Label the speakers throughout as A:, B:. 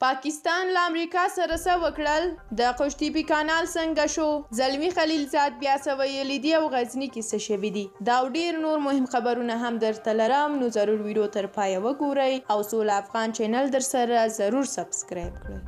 A: پاکستان له امریکا سره څه وکړل؟ د قوشتیپي کانال څنګه شو؟ زلمي خلیلزاد بیا څه ویلي دي او غزني کې څه شوي دي؟ دا او ډیر نور مهم خبرونه هم درته لرم، نو ضرور ویډیو تر پایه وګورئ او سوله افغان چینل درسره ضرور سبسکرایب کړئ.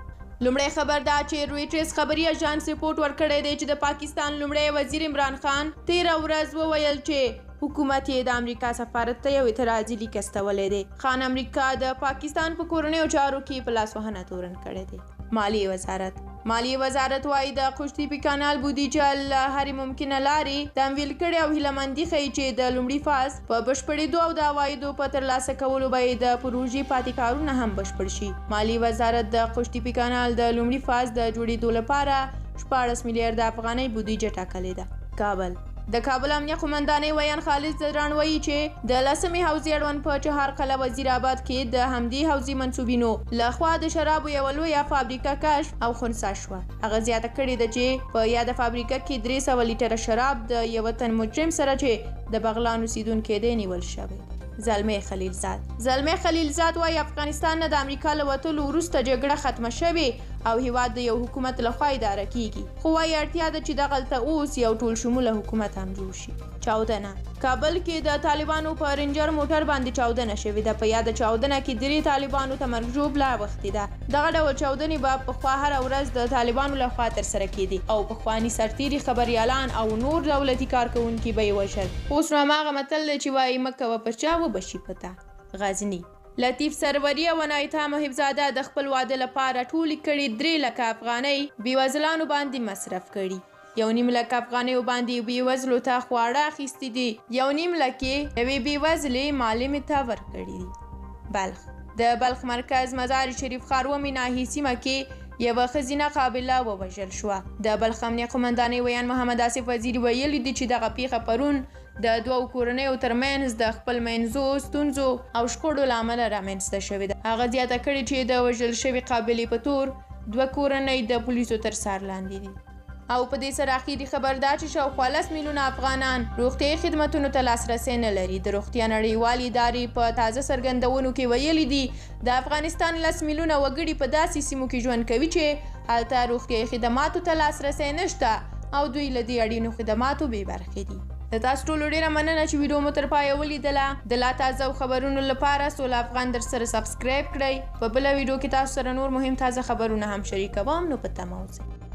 A: لومړی خبر دا چې رویټرز خبري اژانس رپورټ ورکړی دی چې د پاکستان لومړی وزیر عمران خان تیره ورځ وویل چې حکومت یې د امریکا سفارت ته یو اعتراضي لیک استولی دی. خان امریکا د پاکستان په کورنیو چارو کې په لاسوهنه تورن کړی دی. مالیې وزارت مالیې وزارت وايي، د قوشتیپي کانال بودیجه له هرې ممکنه لارې تمویل کړې او هیله مندي ښيي چې د لومړي فاز په بشپړېدو او د عوایدو په ترلاسه کولو به یې د پروژې پاتې کارونه هم بشپړ شي. مالیې وزارت د قوشتیپي کانال د لومړي فاز د جوړېدو لپاره 16 میلیارده افغانۍ بودیجه ټاکلې ده. کابل د کابل امنیه قومندانۍ ویاند خالد ځدراڼ وایي چې د لسمې حوزې اړوند په چهار قلعه وزیر آباد کې د همدې حوزې منسوبینو له خوا د شرابو یوه لویه فابریکه کشف او خنثی شوه. هغه زیاته کړې ده چې په یاده فابریکه کې 300 لیټره شراب د یوه تن مجرم سره چې د بغلان اوسیدونکی دی نیول شوی. زلمی خلیلزاد زلمی خلیلزاد وایي، افغانستان نه د امریکا له وتلو وروسته جګړه ختمه شوې او هیواد د یو حکومت لخوا اداره کیږي، خو وایي اړتیا ده چې دغلته اوس یو ټول شموله حکومت هم جوړ شي. چاودنه کابل کې د طالبانو په رینجر موټر باندې چاودنه شوې ده. په یاده چاودنه کې 3 طالبانو ته مرګ ژوبله اوښتې ده. دغه ډول چاودنې به پخوا هره ورځ د طالبانو لخوا ترسره کېدې او پخواني سرتېري، خبریالان او نور دولتي کارکوونکي به یې وژل. خو اوس نو هماغه متل دی چې وایي، مه کوه په چا، وبه شي په تا. غزني لطیف سروري او انایتا محب زاده د خپل واده لپاره ټولې کړې 3 لکه افغانۍ بېوزلانو باندې مصرف کړي. 1.5 لک افغانیو باندې بېوزلو ته خواړه اخیستي دي، 1.5 لک یې یوې بېوزلې معلمې ته ورکړي دي. بلخ د بلخ مرکز مزار شریف ښار ومې ناحیې سیمه کې یوه ښځینه قابله ووژل شوه. د بلخ امنیه قومندانۍ ویاند محمد آصف وزیري ویلي دي چې دغه پیښه پرون د دوو کورنیو ترمنځ د خپل منځو ستونزو او شخړو له امله رامنځته شوې ده. هغه زیاته کړې چې د وژل شوې قابلې په تور دوه کورنۍ د پولیسو تر څار لاندې دي. او په دې سره اخیري خبر دا چې شاوخوا 10 میلیونه افغانان روغتیايي خدمتونو ته لاسرسی نه لري. د روغتیا نړیوالې ادارې په تازه څرګندونو کې ویلي دي، د افغانستان 10 میلیونه وګړي په داسې سیمو کې ژوند کوي چې هلته روغتیايي خدماتو ته لاسرسی نشته او دوی له دې اړینو خدماتو بې برخې دي. د تاسو ټولو ډیره مننه چې ویډیو مو تر پایه ولیدله. د لا تازه خبرونو لپاره سوله افغان در سره سبسکرایب کړئ. په بله ویډیو کې تاسو سره نور مهم تازه خبرونه هم شریکوم، نو په تمه اوسئ.